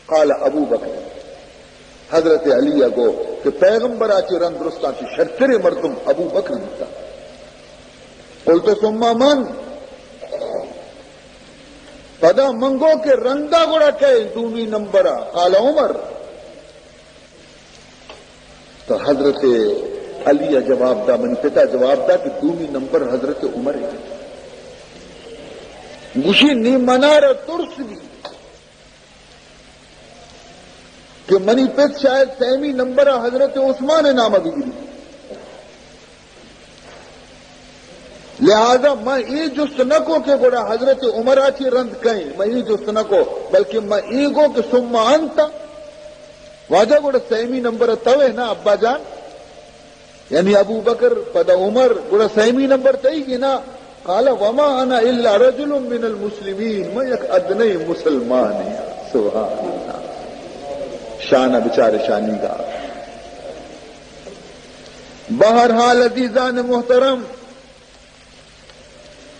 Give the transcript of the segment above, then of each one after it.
قال ابو بکر، حضرت علی ءَ گو کہ پیغمبر ءَ چہ رند درستاں چہ شرتریں مردم ابو بکر بیتا۔ قلت ثم من؟ پدا من گو کہ رندا گڑا کئے دومی نمبر ءَ؟ قال عمر۔ تو حضرت علی ءَ جواب دا، منی پتا جواب دا کہ دومی نمبر حضرت عمر ہے۔ گوشی نی منارا ترس بی کہ منی پت شاید سیمی نمبر ءَ حضرت عثمان ءِ نام ءَ بگری۔ لہذا من اے جست نہ کو کہ گڑا حضرت عمر ءَ چی رند کئیں، من اے جست نہ کو، بلکہ من اے گو کہ ثم انت، واجہ گڑا سیمی نمبر ءَ توئے نا ابا جان؟ یعنی ابو بکر، پدا عمر، گڑا سیمی نمبر تئی گی نا؟ قال وما انا الا رجل من المسلمین، من یک ادنی مسلمانے۔ سبحان اللہ، شان بچار شانی گا۔ بہرحال عزیزان محترم،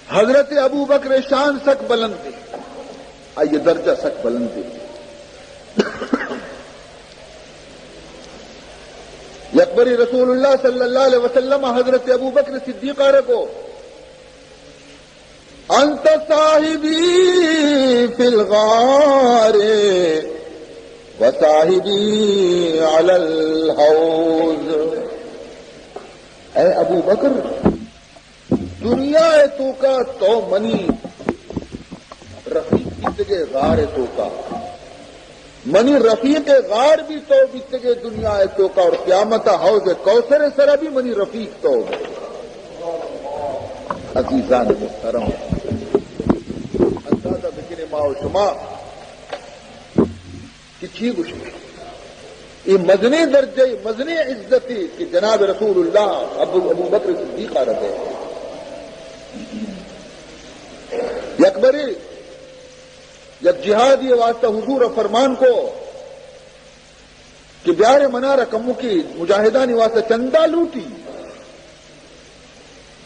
حضرت ابو بکر شان سک بلند ہے، آئی درجہ سک بلند ہے۔ یک بری رسول اللہ صلی اللہ علیہ وسلم حضرت ابو بکر صدیق ءَ را گو، انت صاحبی فی الغار و صاحبی علی الحوض۔ اے ابو بکر، دنیا ءِ توکا تو منی رفیق بیتگے غار ءِ توکا، منی رفیق غار بھی تو بیتگے دنیا ءِ توکا، اور قیامت ءَ حوض کوثر ءِ سرا بھی منی رفیق تو۔ عزیزان محترم، اندازہ بکنے ما و شما کہ چی گوشی؟ اے مزنیں درجہ، مزنیں عزتے کہ جناب رسول اللہ ابو، ابو بکر صدیق ءَ را دے۔ یک برے یک جہادی واسطہ حضور فرمان کو کہ بیارے منارا کمو کی مجاہدانی واسطہ چندہ لوٹی۔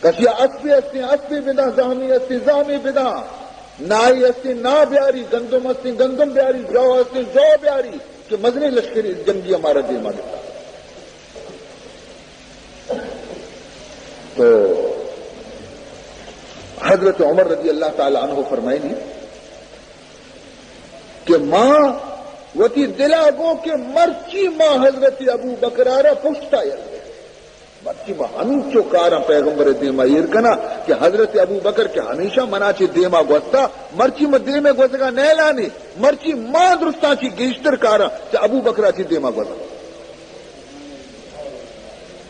کسیا اسپے استیں، اسپے بداں، زہمے استیں، زہمے بداں، نائے استیں، نا بیاری، گندم استیں، گندم بیاری، جو استیں، جو بیاری، کہ مزنیں لشکری جنگی ہمارا دیما دیتا۔ تو حضرت عمر رضی اللہ تعالی عنہ فرمائنی کہ ما وتی دلا گو کہ مرچی ما حضرت ابو بکر ءَ را پشتا یل دے۔ مرچی ما ہمینچو کاراں پیغمبر ءِ دیما ایر کناں کہ حضرت ابو بکر کہ ہمیشہ منا چہ دیما گوستا، مرچی ما دیما گوزگا نیلانی، مرچی ما درستاں چہ گیشتر کاراں چہ ابو بکر ءَ چہ دیما گوزاں۔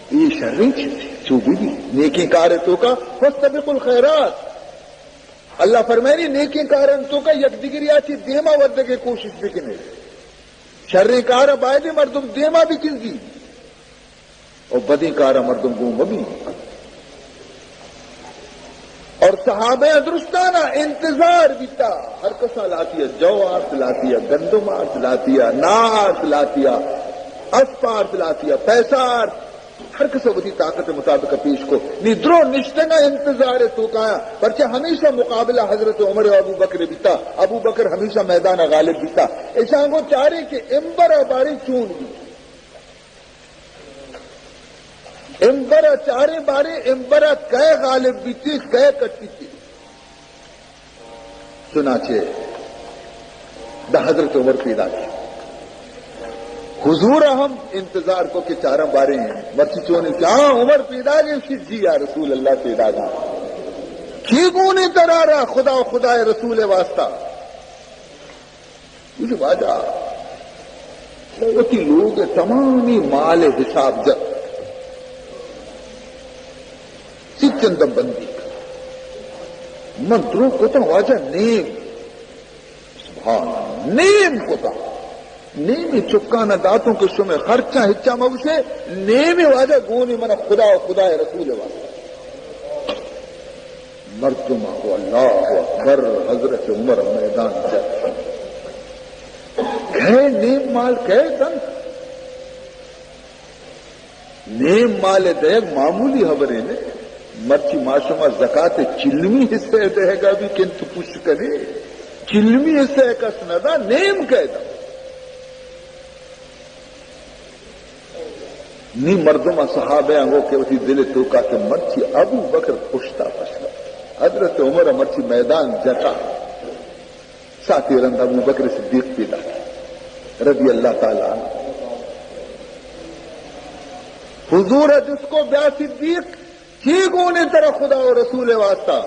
اے شریں چیزے، چو بی بی نیکیں کار ءِ توکا فاستبقوا الخیرات۔ اللہ فرمائنی نیکیں کاراں توکا یک دگریا چہ دیما ودگے کوشش بکنے۔ شریں کار ءَ باید مردم دیما بکنزی۔ او بدیں کارا مردم گون مبی۔ اور صحابہ درستانا انتظار بیتا، ہر کسا لاتی جو آرت، لاتی گندم آرت، لاتی نا آرت، لاتی اسپ آرت، لاتی پیسہ آرت، ہر کسا وتی طاقت مطابق پیش کو۔ نی درو نشتگا انتظار توکایا، پرچہ ہمیشہ مقابلہ حضرت عمر و ابو بکر بیتا، ابو بکر ہمیشہ میدان غالب بیتا۔ ایشان گو چارے کہ امبر بارے چون بی۔ امبر ءَ چاریں باریں، امبر ءَ کئے غالب بیتی، کئے کٹیتی۔ چنانچہ دہ حضرت عمر پیدا کی۔ حضور ہم انتظار کو کہ چاریں باریں مرچی چونیں کہ ہاں عمر پیدا گئے، جی یا رسول اللہ پیدا گا۔ کی گونے ترارا خدا و خدا رسول واسطہ؟ گوشی، واجہ، من وتی لوگ ءِ تمامی مال ءِ حساب جت، سیت چندم بندی کت۔ من درو کتاں واجہ نیم، سبحان اللہ، نیم کتاں، نیمی چکانا داتوں کہ شمے خرچاں ہچا مگوشے، نیمی واجہ گونی من خدا و خدا رسول واسطہ۔ مردم کو اللہ اکبر، حضرت عمر میدان جت۔ کئے نیم مال کئے دنت؟ نیم مال دئیگ معمولی خبرے نہ۔ مرچی ما شما زکات چلمی حصہ دئیگا بھی کنت پوش کنے۔ چلمی حصہ کس نہ دا، نیم کئے دا؟ نی مردم ءَ، صحابہ ءَ گو کہ وتی دل ءِ توکا کہ مرچی ابو بکر پشتا پشتا، حضرت عمر ءَ مرچی میدان جتا، ساتی رند ابو بکر صدیق پیدا رضی اللہ تعالی عنہ. حضور ءَ جست کو، بیا صدیق، چی گون اِنت ترا خدا و رسول ءِ واسطہ؟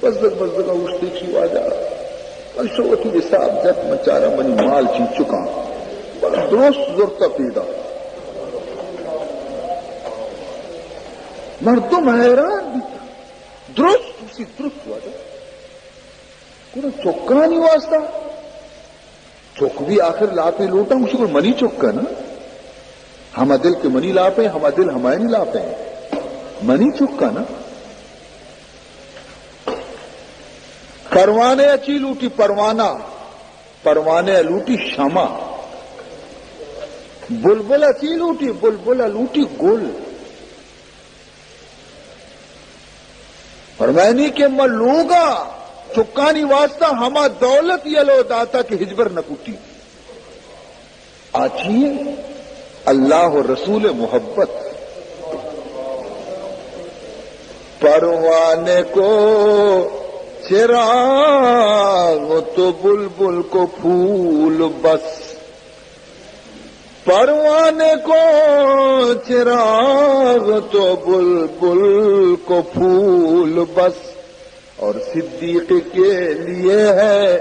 بزگ بزگ ءَ اوشتی، چی واجہ؟ من شو وتی حساب جت، من چارا منی مال چینچکاں، بلے درست زرتا پیدا. مردم حیران بیت. درست، اسی درست واجہ. گڑا چکانی واسطہ؟ چک بھی آخر لاپے لوٹاں، گوشی گڑا منی چک ءَ نا. ہما دل کہ منی لاپ ءَ، ہما دل ہمایانی لاپ ءَ، منی چک ءَ نا. پروانے ءَ چی لوٹی؟ پروانہ. پروانے ءَ لوٹی شمع. بلبل ءَ چی لوٹی؟ بلبل ءَ لوٹی گل. فرمائنی کہ من لوگا چکانی واسطہ ہما دولت یلو داتا کہ ہچبر نہ کٹی. آ چی اِنت؟ اللہ و رسول ءِ محبت. پروانے کو چراغ تو بلبل کو پھول بس. پروانے کو چراغ تو بلبل کو پھول بس، اور صدیق کے لیے ہے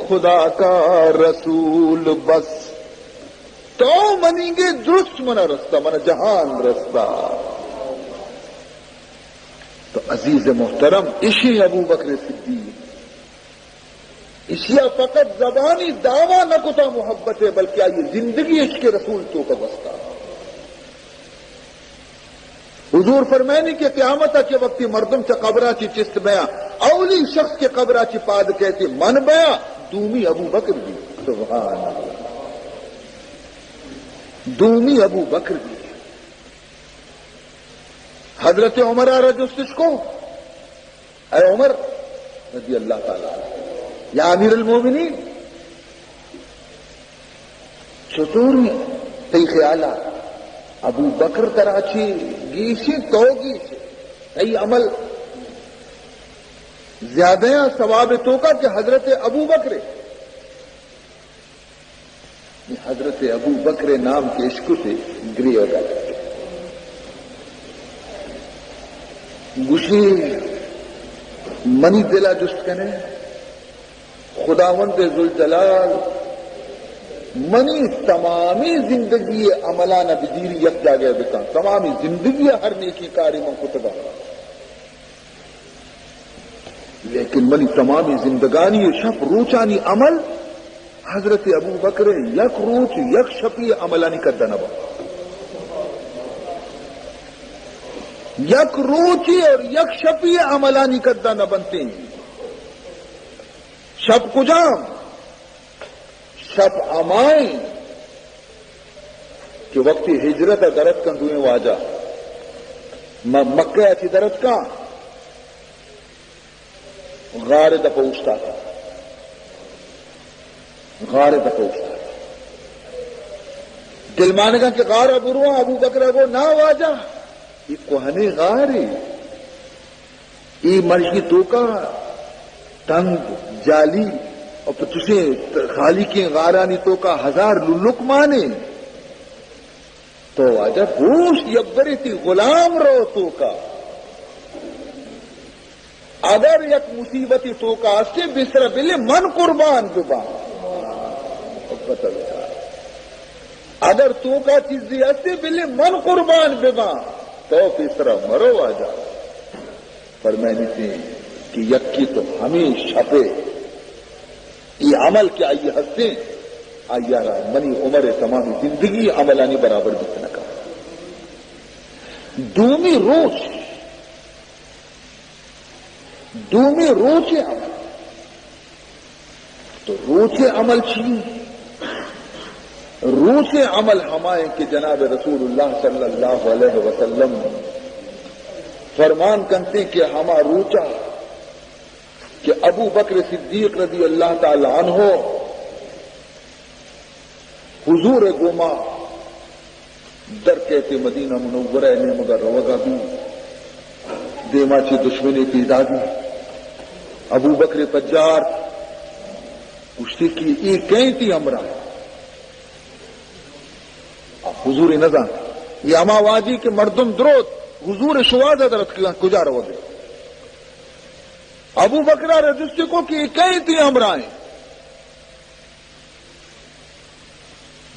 خدا کا رسول بس. تو منیگے درست منا رستا، منا جہان رستا. تو عزیز محترم، اشی ابو بکر صدیق. اشیا فقط زبانی دعویٰ نہ کتا محبت ءِ، بلکہ آئی زندگی عشق رسول توکا گوستا. حضور فرمائنی کہ قیامت ءَ کہ وقتی مردم چہ قبرا چی چست بیاں، اولی شخص کہ قبرا چی پاد کئیتی من بیاں، دومی ابو بکر بی. سبحان اللہ. دومی ابو بکر بی. حضرت عمر ءَ را جستش کو، اے عمر رضی اللہ تعالی عنہ، یا امیر المومنین، چطور اِنت تئی خیال ءَ؟ ابو بکر ترا چی گیشی، تو گیش، تئی عمل زیادہ ثواب توکا کہ حضرت ابو بکر. حضرت ابو بکر نام کہ اشکتے گریوگا. گوشی، منی دلا جست کنے، خداوند ذوالجلال منی تمامی زندگی عملانا بزیری یک جاگہ بکن، تمامی زندگی ہر نیکی کاری من کتگا. لیکن منی تمامی زندگانی شپ روچانی عمل حضرت ابو بکر یک روچ یک شپی عملانی قد نہ بنت. یک روچی اور یک شپی عملانی قد نہ بنتے. شپ کجام؟ شپ ہمائیں کہ وقتی ہجرت ءَ درت کن دوئیں واجہ، م-، مکہ ءَ چی درت کن، غار دپ اوشتاتا، غار دپ اوشتاتا. دلمانگاں کہ غار ءَ برواں، ابو بکر ءَ گو، نا واجہ، یہ کوہنیں غارے. اے مرشی توکا تنگ، جالی، اور پہ چشیں خالیکیں غارانی توکا ہزار للک مانے. تو واجہ گوش یبرے تی غلام رو توکا. اگر یک مصیبتی توکا ہستے، بسر بلے من قربان بباں. اگر توکا چیزی ہستے، بلے من قربان بباں. تو پیسرا مرو واجہ. فرمائنیتے کہ یکی تو ہمیں شپے، یہ عمل کہ آئی ہستیں، آئی را منی عمر تمامی زندگی عملانی برابر بیت نہ کن. دومی روچ، دومی روچ عمل. تو روچ عمل چی؟ روچ عمل ہمائیں کہ جناب رسول اللہ صلی اللہ علیہ وسلم فرمان کنتے کہ ہما روچا کہ ابو بکر صدیق رضی اللہ تعالی عنہ حضور گوما در کئیت مدینہ منورہ ءِ نیمگ ءَ روگ ءَ بی، دیما چہ دشمنے پیدا بی۔ ابوبکر پجار گوشتی کہ اے کئے تئی ہمراہ؟ حضور نزانت۔ اے ہما واجی کہ مردم دروت حضور شوہاز ءَ در اتکگاں، کجا روگ ءَ؟ ابوبکر ءَ را جستی کو کہ اے کئے تئی ہمراہ ایں؟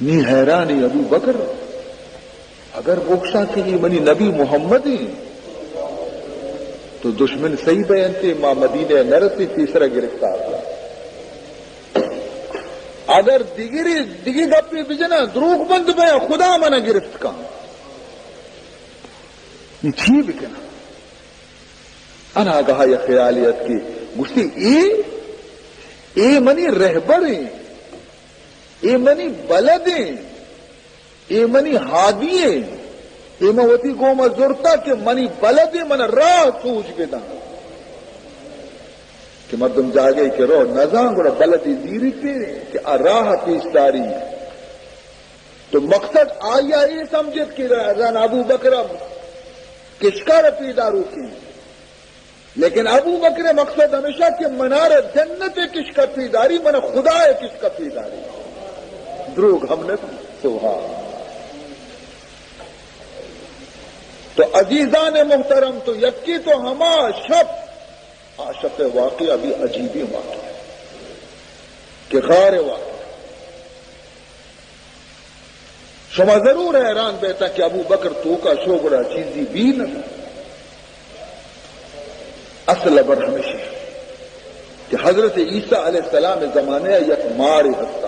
نی حیرانی ابوبکر، اگر بگشاں کہ اے منی نبی محمد ایں، تو دشمن سہی بینت، ما مدینہ ءَ نہ رسیں، پیسرا گرفتار بیں۔ اگر دگرے، دگہ گپے بجناں، دروگ بند بیاں، خدا منا گرفت کن۔ نی چی بکناں؟ اناگاہ یک خیالے اتک کہ گوشتی، اے، اے منی رہبر ایں، اے منی بلد ایں، اے منی ہادی ایں، اے من وتی گوما زرتا کہ منی بلد ایں، من راہ سوج بداں۔ کہ مردم جاگہے کہ رو نزان، گڑا بلدے زیریت کہ آ راہ پیش داری۔ تو مقصد آئی ءَ اے سمجھت کہ زان ابوبکر ءَ کشکا را پیداروکیں، لیکن ابوبکر ءِ مقصد ہمیشہ کہ منارا جنت ءِ کشکا پیداری، من خدا ءِ کشکا پیداری۔ دروگ ہم نہ بی۔ سبحان۔ تو عزیزان محترم، تو یکی تو ہما شپ، آ شپ ءِ واقعہ بی عجیبیں واقعہ کہ غار ءِ واقعہ۔ شما ضرور حیران بیتاں کہ ابوبکر توکا شو گڑا چیزی بی نہ۔ اصل ہبر ہمیش ایں کہ حضرت عیسیٰ علیہ السلام ءِ زمانہ ءَ یک مارے ہست۔